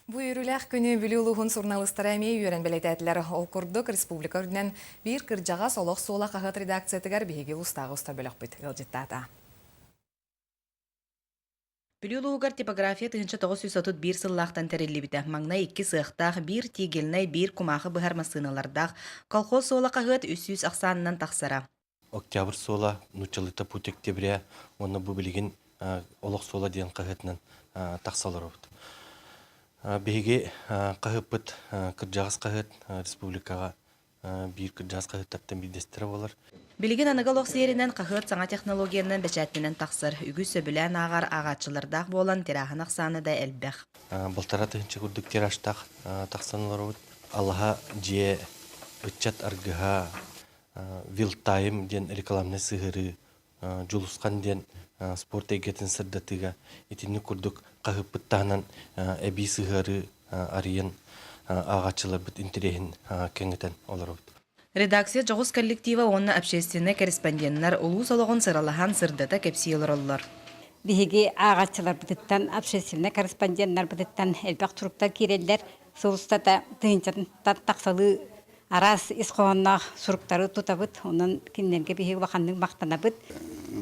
Бу үөрүүлээх күнү Бүлүү улууһун суруналыыстара эмиэ үөрэн бэлиэтээтилэр. Ол курдук, республика үрдүнэн биир кырдьаҕас Олох суола хаһыат редакциятыгар биһиги улуустааҕы устар бөлөхпүт ыалдьыттаата. Бүлүү улууһугар типография 1931 сыллаахтан тэриллибитэ. Маҥнай икки сыахтаах, биир тигельнай, биир кумаахы быһар массыыналардаах колхоз суола хаһыат 300 ахсаанынан тахсара. Октябрь суола, нууччалыыта Путь октября уонна бу билигин Олох суола диэн хаһыатынан тахса олоробут. Биһиги хаһыаппыт кырдьаҕас хаһыат республикаҕа биир кырдьаҕас хаһыаттартан биирдэстэрэ буолар. Билигин аныгы олох сиэринэн хаһыат саҥа технологиянан бэчээттэнэн тахсар. Үгүс сөбүлээн ааҕар ааҕааччылардаах буолан тираһын ахсаана да элбэх. Балтараа тыһыынча курдук тиражтаах тахсан олоробут. Алаһа дьиэ, ыччат аргыһа, Вилтайм диэн рекламнай сыһыарыы, Дьулусхан диэн спорт эйгэтин сырдатыыга итинник курдук хаһыппыт таһынан эбии сыһыарыы арыйан ааҕааччыларбыт интэриэһин кэҥэтэн олоробут. Редакция дьоҕус коллектива уонна общественнай корреспонденнар улуус олоҕун сыралаһан сырдата кэпсии олороллор. Биһиги ааҕааччыларбытыттан, общественнай корреспонденнарбытыттан элбэх суруктар киирэллэр. Сыл устата тыһыынчаттан тахсалыы араас ис хоһоонноох суруктары тутабыт. Онон кинилэргэ биһиги улаханнык махтанабыт.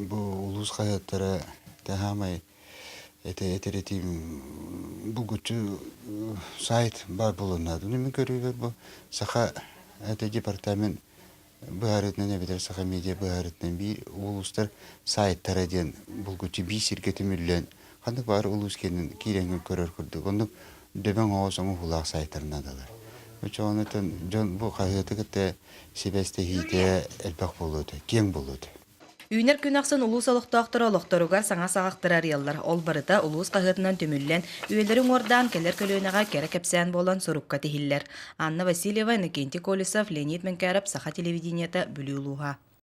Бу улуус хаһыаттара таһаамай этэрэтиим булгуччу сайт баар буолуон Мин көрүүбэр бу саха это департамент быһаарыытынан эбэтэр Саха медиа быһаарыытынан биир улуустар сайтара диэн булгуччу биир сиргэ түмүллэн ханнык баар улуус киэнин киирэн көрөр курдук оннук дөбөҥ оҕус оҥоһуулаах сайтар наадалар. Оччоҕунатан дьон бу хаһыаты кытта сибээстэһиитэ элбэх буолуо этэ, киэҥ буолуо этэ. Үүнэр күн ахсын улуус олохтоохторо олохторугар саҥа саҕахтары арыйаллар. Ол барыта улуус хаһыатынан түмүллэн, үйэлэри уҥуордаан кэлэр көлүөнэҕэ кэрэ кэпсээн буолан сурукка тиһиллэр. Анна Васильева, Иннокентий Колесов, Леонид Менкяров, Саха телевидениета, Бүлүү улууһа.